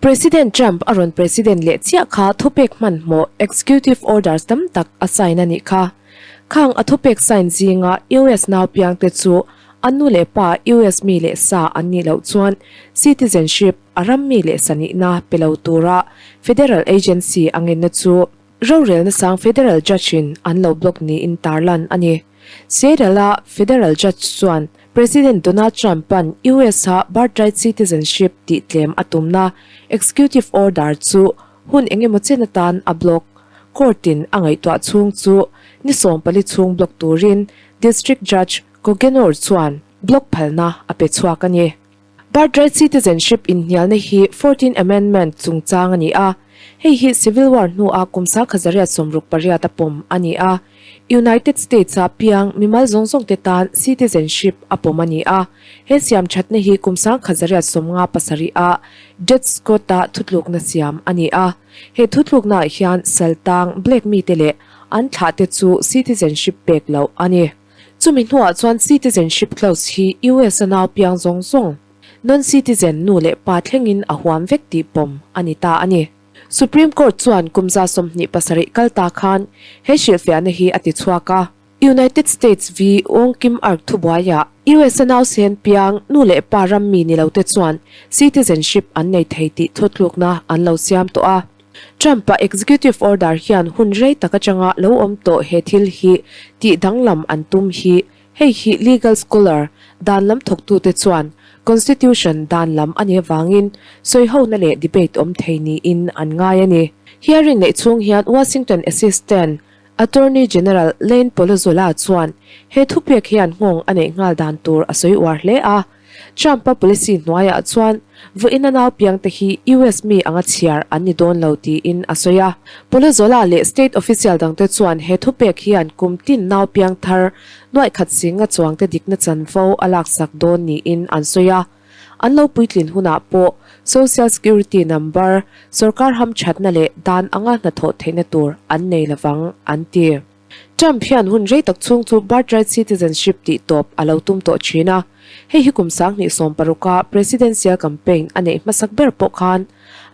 President Trump a rawn president leh chiah kha thupek hmanhmawh, executive orders, tam tak a sign a nih kha. Khang a thupek sign zinga US naupiangte chu an nu leh pa US mi leh sa an nih loh chuan citizenship, a ram mi leh sa nihna, pe lo tura federal agency a ngenna chu rorelna sang federal judge in an lo block niin tarlan a ni. Seattle-a federal judge chuan President Donald Trump-a'n US-a birthright citizenship tih tlem a tumna executive order chu hun engemaw chen atan a block. Court-in a ngaihtuah chhung chu ni 14 chhung block turin District Judge Coughenour chuan block phalna a pe chhuak a ni. Birthright citizenship inhnialna hi Fourteenth Amendment chungchang a ni a, hei hi Civil War hnua kum 1968 a pawm a ni a. United States-a piang mimal zawng zawngte tan citizenship a pawm a ni a, he siamthatna hi kum 1957 a Dred Scott-a thutlukna siam a ni a. He thutluknaah hian saltang Black mite leh an thlahte chu citizenship pek loh a ni. Chumi hnuah chuan citizenship clause hi US a nau piang zawng zawng, non-citizen nu leh pa thlengin a huam vek tih pawm a ni ta a ni. Supreme Court chuan kum 27 kal ta khan he hrilhfiahna hi a ti chhuak a. United States v. Wong Kim Ark thubuaiah US a nausen piang nu leh pa ram mi ni lote chuan citizenship an nei thei tih thutlukna an lo siam tawh a. Trump-a executive order hian hun rei tak atanga lo awm tawh he thil hi tih danglam an tum hi hei hi legal scholar dan lam thawktute chuan constitution dan lam a nih avangin sawihona leh debate awm thei niin an ngai a ni. Hearing neih chhung hian Washington Assistant Attorney General Lane Polozola chuan he thupek hian nghawng a neih nghal dan tur a sawi uar hle a. Trump-a policy hnuaiah chuan vawiina naupiangte hi US mi anga chhiar an ni dawn lo tiin a sawi a. Polozola leh state official dangte chuan he thupek hian kum tin naupiang thar nuaih khat singa chuangte dikna chanvo a laksak dawn niin an sawi a. An lo puitlin hunah pawh Social Security number, sorkar hamthatna leh dan anga hnathawh theihna tur an nei lovang an ti. Trump hian hun rei tak chhung chu birthright citizenship tih tawp a lo tum tawh thin a, hei hi kum 2016 a presidential campaign a neih hmasak ber pawh khan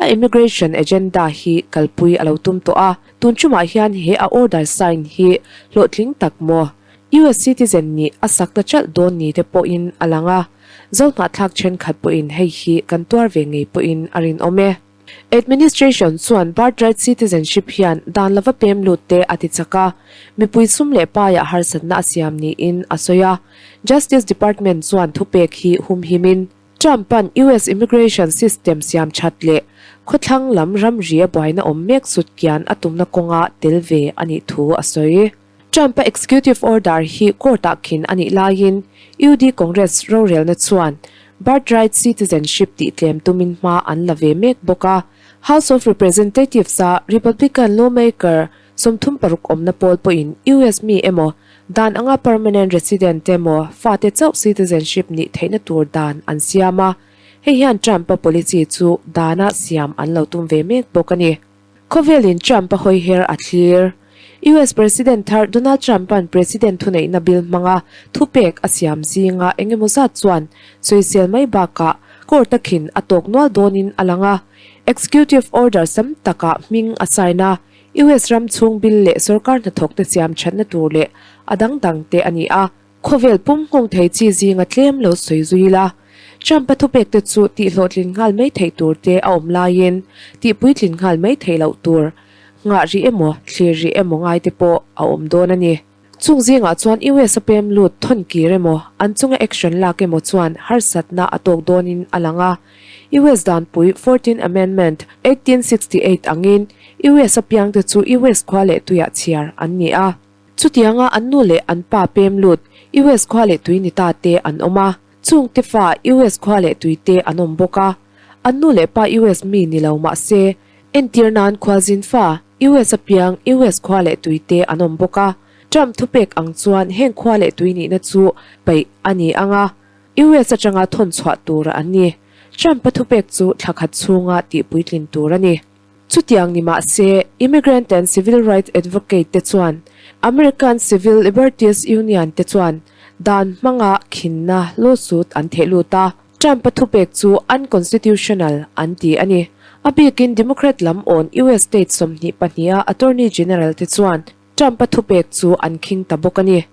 a immigration agenda hi kalpui a lo tum tawh a, tun tumah hian he a order sign hi hlawhtling tak maw US citizen nih a sak ta chalh dawn ni te pawhin a lang a, Zohnahthlak thenkhat pawhin hei hi kan tuar ve ngei pawhin a rinawm e. Administration chuan birthright citizenship hian dan lova pem lut te a ti chak a, mipui sum leh paiah harsatna a siam niin a sawi a. Justice Department chuan thupek hi humhimin, Trump-a'n US immigration system siam that leh khawthlang lam ramri a buaina awm mek sut kian a tumna kawnga tel ve a nih thu a sawi. Trump-a executive order hi court-ah khin a nih laiin UD Congress rorelna chuan birthright citizenship tih tlem tumin hma an la ve mek bawk a. House of Representatives-a Republican lawmaker 36 awmna pawl pawhin US mi emaw dan anga permanent resident emaw fate chauh citizenship nih theihna tur dan an siam a, hei hian Trump-a policy chu dana siam an lo tum ve mek bawk a ni. Khawvelin Trump a hawi her a thlir. US President thar Donald Trump-a'n President thuneihna bill hmanga thupek a siam zinga eng emaw zat chuan sawisel mai bakah court a khin a tawk nual dawnin a lang a. Executive order sam takah hming a sign a, US ram chhung bill leh sorkar hnathawkte siam thatna tur leh a dang dangte a ni a. Khawvel pum nghawng thei chi zinga tlem lo sawi zui la, Trump-a thupekte chu tihhlawhtlin nghal mai theih tur te a awm laiin tihpuitlin nghal mai theih loh tur, nghah rih emaw, thlir rih emaw ngai te pawh a awm dawn a ni. Chung zingah chuan US a pem lut thawn kir emaw, an chunga action lak emaw chuan harsatna a tawk dawnin a lang a. US danpui Fourteenth Amendment, 1868 angin US a piangte chu US khua leh tuiah chhiar an ni a. Chutianga an nu leh an pa pem lut US khua leh tui ni ta te an awm a, chung te fa US khua leh tui te an awm bawk a. An nu leh pa US mi ni lo mah se, entir nan khualzin fa US a piang US khua leh tui te an awm bawk a. Trump thupek ang chuan heng khua leh tui nihna chu paih a ni ang a, US atanga thawn chhuah tur an ni. Trump-a thupek chu thla khat chhunga tihpuitlin tur a ni. Chutiang ni mah se, Immigrant and Civil Rights Advocate te chuan American Civil Liberties Union te chuan dan hmanga khinna lawsuit an theh lut a, Trump-a thupek chu unconstitutional an ti a ni. A bikin Democrat lam awn US state 22 a Attorney General te chuan Trump-a thupek chu an khing ta bawk a ni.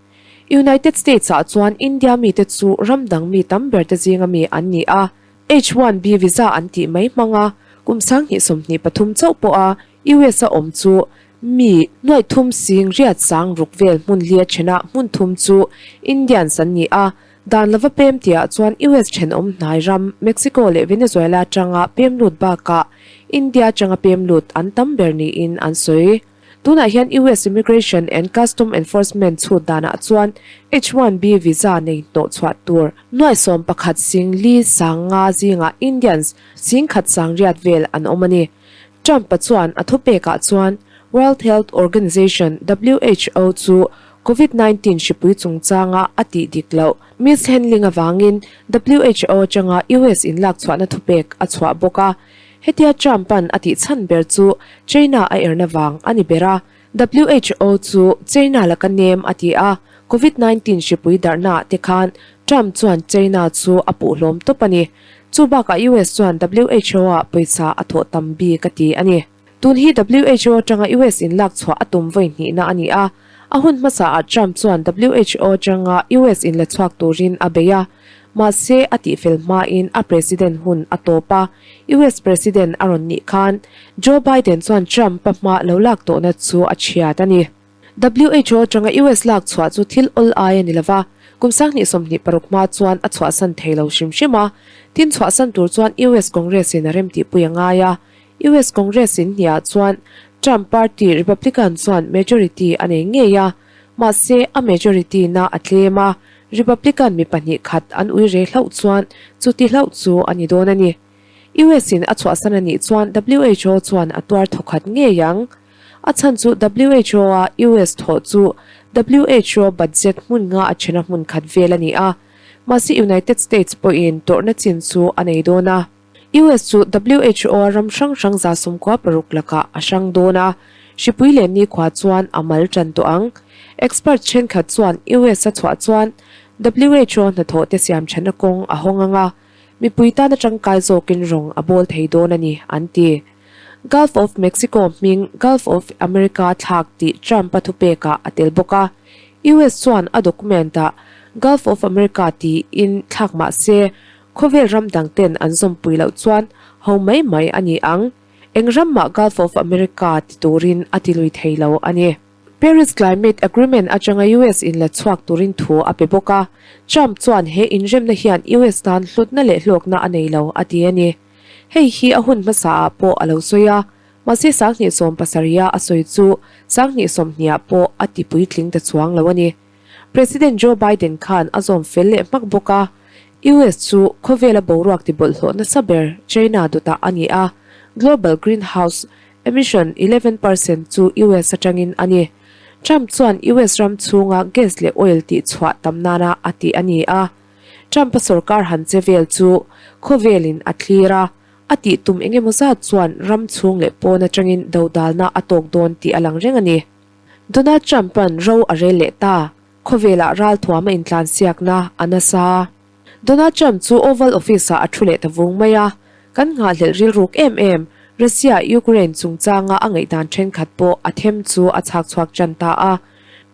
United States-ah chuan India mite chu ram dang mi tam ber te zinga mi an ni a, H-1B visa an tih mai hmanga kum 2023 chauh pawha US-a awm chu mi nuaih thum sing riat sang ruk vel hmun hlia thenah hmun thum chu Indians an ni a, dan lova pem tihah chuan US thenawm hnai ram Mexico leh Venezuela atanga pem lut bakah India atanga pem lut an tam ber niin an sawi. Tunah hian US Immigration and Custom Enforcement chhut danah chuan H-1B visa nei hnawh chhuah tur nuai 11 sing li sang nga zingah Indians sing khat sang riat vel an awm a ni. Trump-a chuan a thupekah chuan World Health Organization, who, chu Covid 19 hripui chungchanga a tih dik loh mishandling avangin who atanga US inlak chhuahna thupek a chhuah bawk a. Hetia Trump-a'n a tih chhan ber chu China a erna vang a ni ber a, who chu China laka nem a ti a, Covid 19 hripui darhnaah te khan Trump chuan China chu a puh hlawm tawp a ni. Chu bakah US chuan WHO-ah pawisa a thawh tam bik a ti a ni. Tun hi who atanga US in lak chhuah a tum vawi hnihna a ni a, a hun hmasaah Trump chuan who atanga US in la chhuak turin a bei a, mahse a tihfel hmain a president hun a tawp a, US president a rawn nih khan Joe Biden chuan Trump-a hma lo lak tawhna chu a chhiat a ni. Who atanga US lak chhuah chu thil awl ai a ni lova, kum 2026 hma chuan a chhuahsan thei lo hrim hrim a, tin chhuahsan tur chuan US Congress-in a remtihpui a ngai a, US Congress in hniah chuan Trump party Republican chuan majority a nei ngei a, mahse a majority na a tlem a, Republican mi pahnih khat an ui re hlauh chuan chuti hlauh chu a ni dawn a ni. US in a chhuahsan a nih chuan who chuan a tuar thawkhat ngei ang. A chhan chu who a US thawh chu who budget hmun nga a thena hmun khat vel a ni a, mahse United States pawhin tawrhna chin chu a nei dawn a. US chu who ram hrang hrang 96 lakah a hrang dawn a, hripui leh nikhua chuan a mal tan tawh ang. Expert thenkhat chuan US a chhuah chuan who hnathawh te siam thatna kawng a hawng ang a, mipui tana tangkai zawkin rawng a bawl thei dawn a ni, an ti. Gulf of Mexico hming Gulf of America thlak tih Trump-a thupekah a tel bawk a, US chuan a document-ah Gulf of America tiin thlak mah se, Khawvel ram dang ten an zawmpui loh chuan ho mai mai a ni ang. Eng ram mah Gulf of America ti turin a ti lui thei lo a ni. Paris Climate Agreement atanga US in la chhuak turin thu a pe bawk a. Trump chuan he inremna hian US tan hlutna leh hlawkna a nei lo a ti a ni. Hei hi a hun hmasaah pawh a lo sawi a, mahse 2017 a a sawi chu 2020 ah pawh a ti puitling ta chuang lo a ni. President Joe Biden khan a zawm fel leh hmak bawk a, US chu khawvela boruak ti bawlhhlawh nasa ber China dawtah a ni a, global greenhouse emission 11% chu US atangin a ni. Trump chuan US ram chhunga gas leh oil tih chhuah tam nana a tih a ni a. Trump-a sorkar han che vel chu khawvelin a thlir a, a tih tum engemaw zat chuan ram chhung leh pawn atangin dodalna a tawk dawn tih a lang reng a ni. Donald Trump-a'n ro a rel leh ta, khawvelah ralthuam a intlansiakna a nasa. Donald Trump chu Oval Office-ah a thu leh ta vung mai a, kan nghahhlelh rilruk em em, Russia-Ukraine chungchanga a ngaihdan thenkhat pawh a them chu a chhak chhuak tan ta a.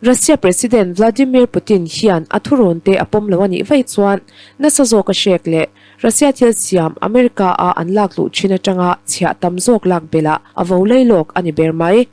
Russia President Vladimir Putin hian a thurawn te a pawm lo a nih vaih chuan nasa zawk a hrek leh Russia thil siam America-a an lak luh thin atanga chhiah tam zawk lak belh a vo leilawk a ni ber mai.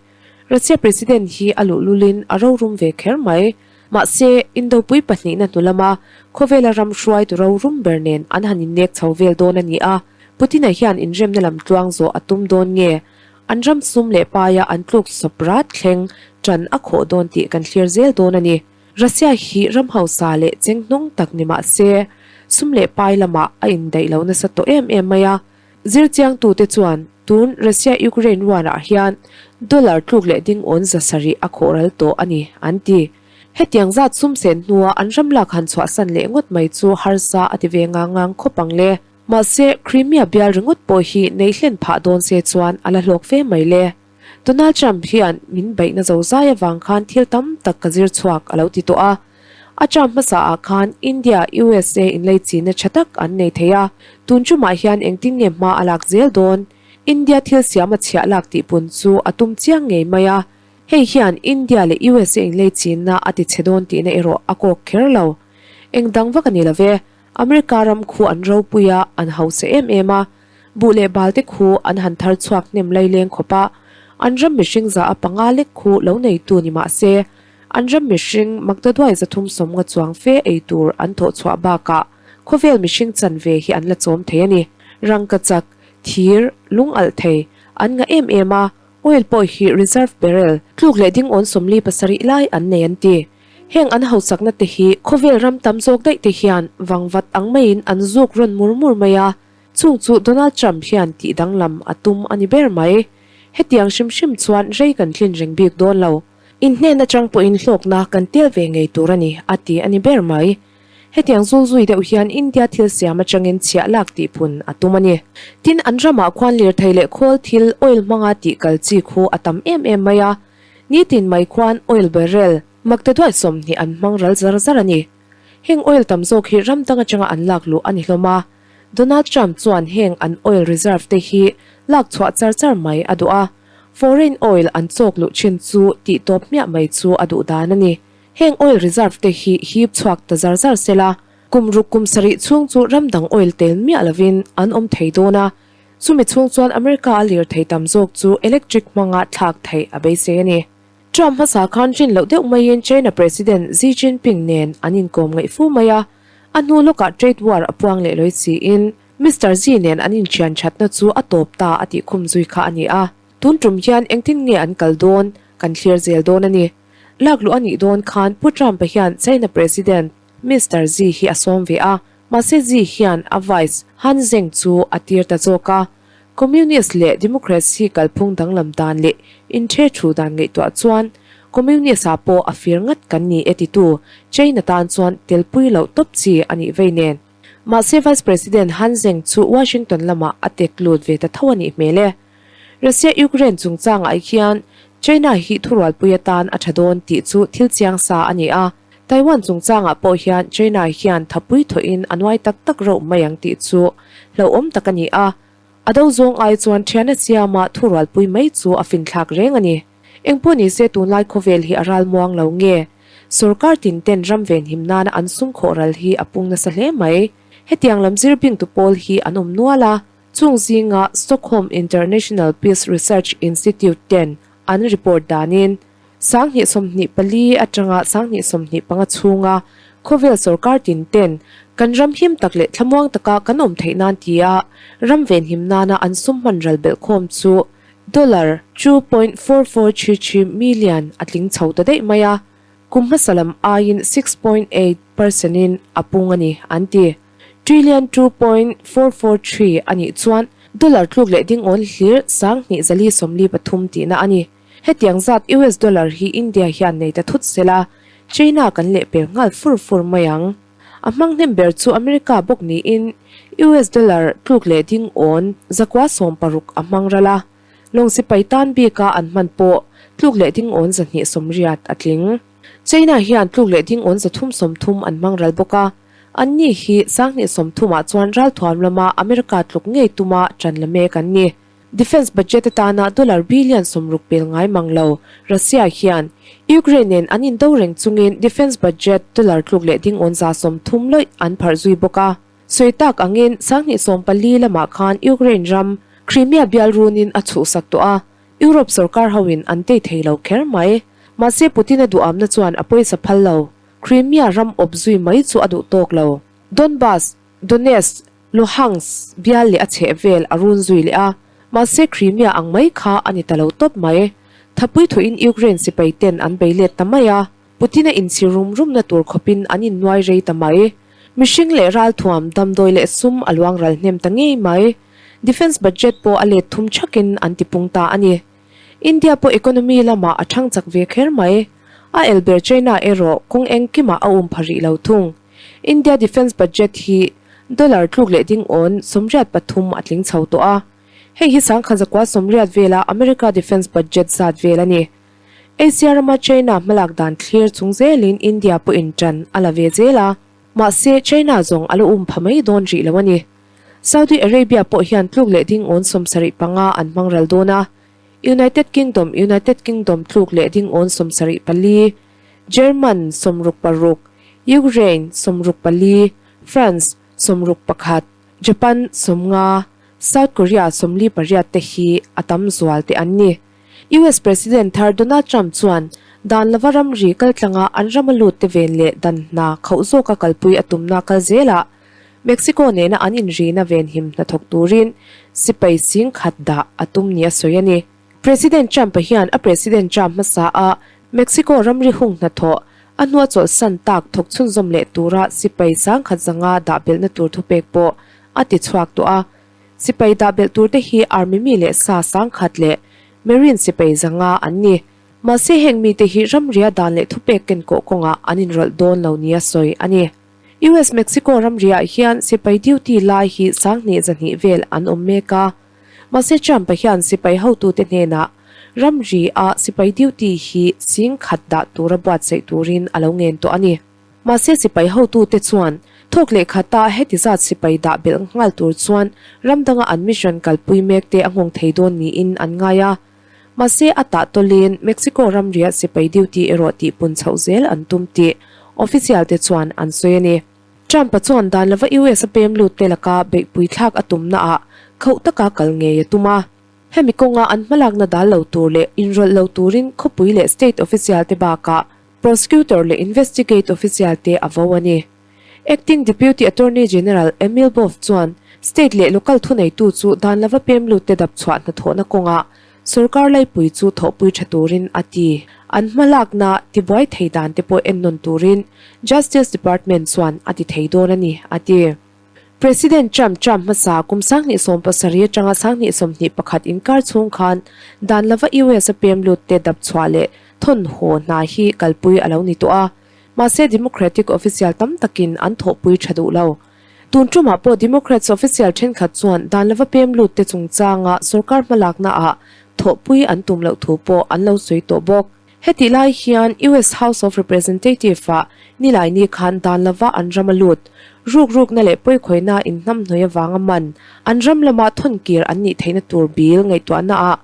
Russia President hi a luhlulin a rorum ve kher mai. Mahse, Indopui pahnihna hnu lama khawvela ram hruaitu rorum ber nen an han innek chho vel dawn a ni a, Putin-a hian inremna lam tluang zawh a tum dawn nge? An ram sum leh paia an tluk sawp rat thleng ṭan a khawh dawn tih kan thlir zel dawn a ni. Russia hi ram hausa leh cheng hnawng tak ni mah se, sum leh pai lamah a indaih lo nasa tawh em em mai a. Zirchiangtute chuan tun Russia-Ukraine war-ah hian dollar tluk leh ding awn 700 a khawhral tawh a ni, an ti. Hetiang zat sum sen hnua an ram lak han chhuahsan leh ngawt mai chu harsa a ti ve ngang ngang khawp ang le. Mahse, Crimea bial ringawt pawh hi nei hlen phah dawn se chuan a la hlawk ve mai le. Donald Trump hian min beihna zozai avang khan thil tam tak ka zir chhuak a lo ti tawh a. A term hmasaah khan India, USA inleichina tha tak an nei thei a, tun tumah hian engtin nge hma a lak zel dawn? India thil siam a chhiah lak tih pun chu a tum chiang ngei mai a, hei hian India leh USA inlei chinna a ti chhe dawn tihna erawh a kawk kher lo. Eng dang vak a ni lo ve, America ram khu an ropui a, an hausa em em a, buh leh bal te khu an han thar chhuak hnem laileng khawp a, an ram mihring za a panga lek khu lo neitu ni mah se, an ram mihring maktaduai 350 chuang fe ei tur an thawh chhuah bakah khawvel mihring chanve hi an la chawm thei a ni. Rangkachak, thir, lung alh thei an ngah em em a, oil pawh hi reserve barrel tluk leh ding awn 47 lai an nei an ti. Heng an hausakna te hi khawvel ram tam zawk daih te hian vangvat ang maiin an zuk rawn mur mur mai a, chung chu Donald Trump hian tih danglam a tum a ni ber mai. Hetiang hrim hrim chuan rei kan tlin reng bik dawn lo. In hnen atang pawhin hlawkna kan tel ve ngei tur a ni, a ti a ni ber mai. Hetiang zul zui deuh hian India thil siam atangin chhiah lak tih phun a tum a ni. Tin, an ramah khuan lirthei leh khawl thil oil hmanga tih kal chi khu a tam em em mai a. Nitin mai khuan oil barrel makte duai 20 an hmang ral zar zar a ni. Heng oil tam zawk hi ram dang atanga an lak luh a ni hlawm a. Donald Trump chuan heng an oil reserve te hi lak chhuah char char mai a duh a. Foreign oil an chawk luh thin chu tih tawp hmiah mai chu a duh dan a ni. Heng oil reserve te hi hip chhuak ta zar zar sela, kum ruk kum sarih chhung chu ram dang oil tel miah lovin an awm thei dawn a. Chumi chhung chuan America a lir thei tam zawk chu electric hmanga thlak theih a beisei a ni. Trump hmasa khan rin loh deuh maiin China President Xi Jinping nen an inkawm ngaih fu mai a, a hnu lawkah trade war a puang leh lawi siin Mister Xi nen an inṭhian ṭhatna chu a tawp ta a tih khum zui kha a ni a. Tun ṭum hian engtin nge an kal dawn kan thlir zel dawn a ni. Lak luh a nih dawn khan Pu Trump-a hian China President Mister Xi hi a sawm ve a, mahse Xi hian a vice Han Zheng chu a tir ta zawk a. Communist leh Democracy kalphung danglam dan leh inṭhe thu dan ngaihtuah chuan Communist-ah pawh a fir ngat kan ni e titu China tan chuan telpui loh tawp chi a nih vei nen. Mahse Vice President Han Zheng chu Washington lamah a tek lut ve ta tho a nih hmel e. Russia-Ukraine chungchangah hian China hi thurualpui atan a tha dawn tih chu thil chiang sa a ni a, Taiwan chungchangah pawh hian China hian thapui thawhin a nuai tak tak reuh mai ang tih chu hlauhawm tak a ni a, a do zawng ai chuan thiana siama thurualpui mai chu a finthlak reng a ni. Engpawh nise tunlai khawvel hi a ral muang lo nge? Sorkar tin ten ram venhim nana an sum khawh ral hi a pung nasa hle mai. Hetiang lam zir bingtu pawl hi an awm nual a, chung zinga Stockholm International Peace Research Institute ten an report danin 2024 atanga 2025 chhunga khawvel sorkar tin ten kan ram him tak leh thlamuang taka kan awm theih nan tia ram venhim nana an sum hman ral belh khawm chu Dollar 2.4433 million a tling chho ta daih mai a, kum hmasa lam aiin 6.8 percent in a pung a ni, an ti. Trillion 2.443 a nih chuan dollar tluk leh ding awn hlir 2443 tihna a ni. Hetiang zat US dollar hi India hian nei ta thut sela, China kan lehpel nghal fur fur mai ang. A hmang hnem ber chu America bawk niin US dollar tluk leh ding awn 160 a hmang ral a, lawng sipai tan bika an hman pawh tluk leh ding awn 280 a tling. China hian tluk leh ding awn 330 an hmang ral bawk a, anni hi 2030 ah chuan ralthuam lama America tluk ngei tuma tan la mek an ni. Defence budget atana dollar billion 60 pel ngai mang lo Russia hian Ukraine nen an indo reng chungin defence budget dollar tluk leh ding awn 30 lawih an pharh zui bawk a. Sawi tak angin 2014 lamah khan Ukraine ram Crimea bial runin a chhuhsak tawh a, Europe sorkar hoin an tei thei lo kher mai. Mahse Putin-a duhamna chuan a pawisa phal lo. Crimea ram awp zui mai chu a duh tawk lo. Donbas, Donetsk, Luhansk bial leh a chheh vel a run zui leh a, mahse Crimea ang mai kha a ni ta lo tawp mai. Thapui thuin Ukraine sipai ten an bei let ta mai a, Putin-a inchhir rum rumna tur khawpin an innuai rei ta mai. Mihring leh ralthuam, damdawi leh sum a luang ral hnem ta ngei mai. Defence budget pawh a let thum thakin an tipung ta a ni. India pawh economy lamah a thang chak ve kher mai. A el ber China erawh kawng engkimah a um pha rih lo thung. India defence budget hi dollar tluk leh ding awn 83 a tling chho tawh a. Hei hi 1980 vela America defence budget zat vel a ni. Asia rama China hmalak dan thlir chung zelin India pawhin tan a la ve zel a. Mahse China zawng a la um pha mai dawn rih lo a ni. Saudi Arabia pawh hian tluk leh ding awn 75 an hmang ral dawn a, United Kingdom United Kingdom tluk leh ding awn 74, German 66, Ukraine 64, France 61, Japan 50, South Korea 48 te hi a tam zual te an ni. US President thar Donald Trump chuan dan lova ramri kaltlanga an rama lut te ven leh dan hna khauh zawka kalpui a tumna kal zelah Mexico nena an inrina venhim hnathawk turin sipai sing khat dah a tum ni a sawi a ni. President Trump-a hian a President term hmasa a Mexico ramri hung hnathawh a hnua chawlhsan tak thawk chhunzawm leh tura sipai sangkhat zanga dah belhna tur thupek pawh a ti chhuak tawh a. Sipai dah belh turte hi Army mi leh sa sangkhat leh Marine sipai zanga an ni. Mahse heng mite hi ramria dan leh thupek kenkawh kawngah an inrawlh dawn lo nia sawi a ni. US-Mexico ramriah hian sipai duty lai hi 10,000 200 vel an awm mek a. Mahse Trump-a hian sipai hotute hnenah ramri ah sipai duty hi sing khat dah tura buatsaih turin a lo ngen tawh a ni. Mahse sipai hotute chuan thawk leh khata heti zat sipai dah belh nghal tur chuan ram danga an mission kalpui mek te a nghawng thei dawn niin an ngai a. Mahse a tah tawlin Mexico ramriah sipai duty erawh tihpun chhoh zel an tum tih official te chuan an sawi a ni. Trump-a chuan dan lova US a pem lut te laka beihpui thlak a tumnaah khauh taka kal ngei a tum a. Hemi kawnga an hmalakna dal lo tur leh inrawlh lo turin khawpui leh state official te bakah prosecutor leh investigate official te a vo a ni. Acting Deputy Attorney General Emil Boff chuan state leh local thuneitu chu dan lova pem lut te dap chhuah hnathawhna kawngah sorkar laipui chu thawhpui tha turin a ti. An hmalakna tibuai thei dan te pawh ennawn turin Justice Department chuan a ti thei dawn a ni, a ti. President Trump Trump hmasa kum 2017 atanga 2021 inkar chhung khan dan lova US a pem lut te dap chhuah leh thawn haw hna hi kalpui a lo ni tawh a. Mahse Democratic official tam takin an thawhpui tha duh lo. Tun tumah pawh Democrats official thenkhat chuan dan lova pem lut te chungchanga sorkar hmalakna ah thawhpui an tum loh thu pawh an lo sawi tawh bawk. Hetih lai hian US House of Representative ah Nilaini khan dan lova an ram a lut, ruk rukna leh pawikhawina inhnamhnawih avanga man an ram lama thawnkir an nih theihna tur bill ngaihtuahna ah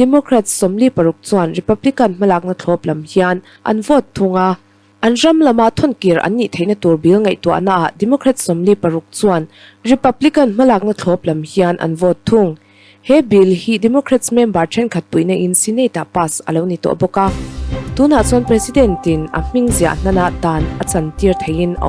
Democrats 46 chuan Republican hmalakna thlawp lam hian an vote thung a. An ram lama thawnkir an nih theihna tur bill ngaihtuahnaah Democrats 46 chuan Republican hmalakna thlawp lam hian an vote thung. He bill hi Democrats member thenkhat puihna in Senate-ah pass a lo ni tawh bawk a. Tunah chuan President-in a hming ziah hnana dan a chantir theihin a.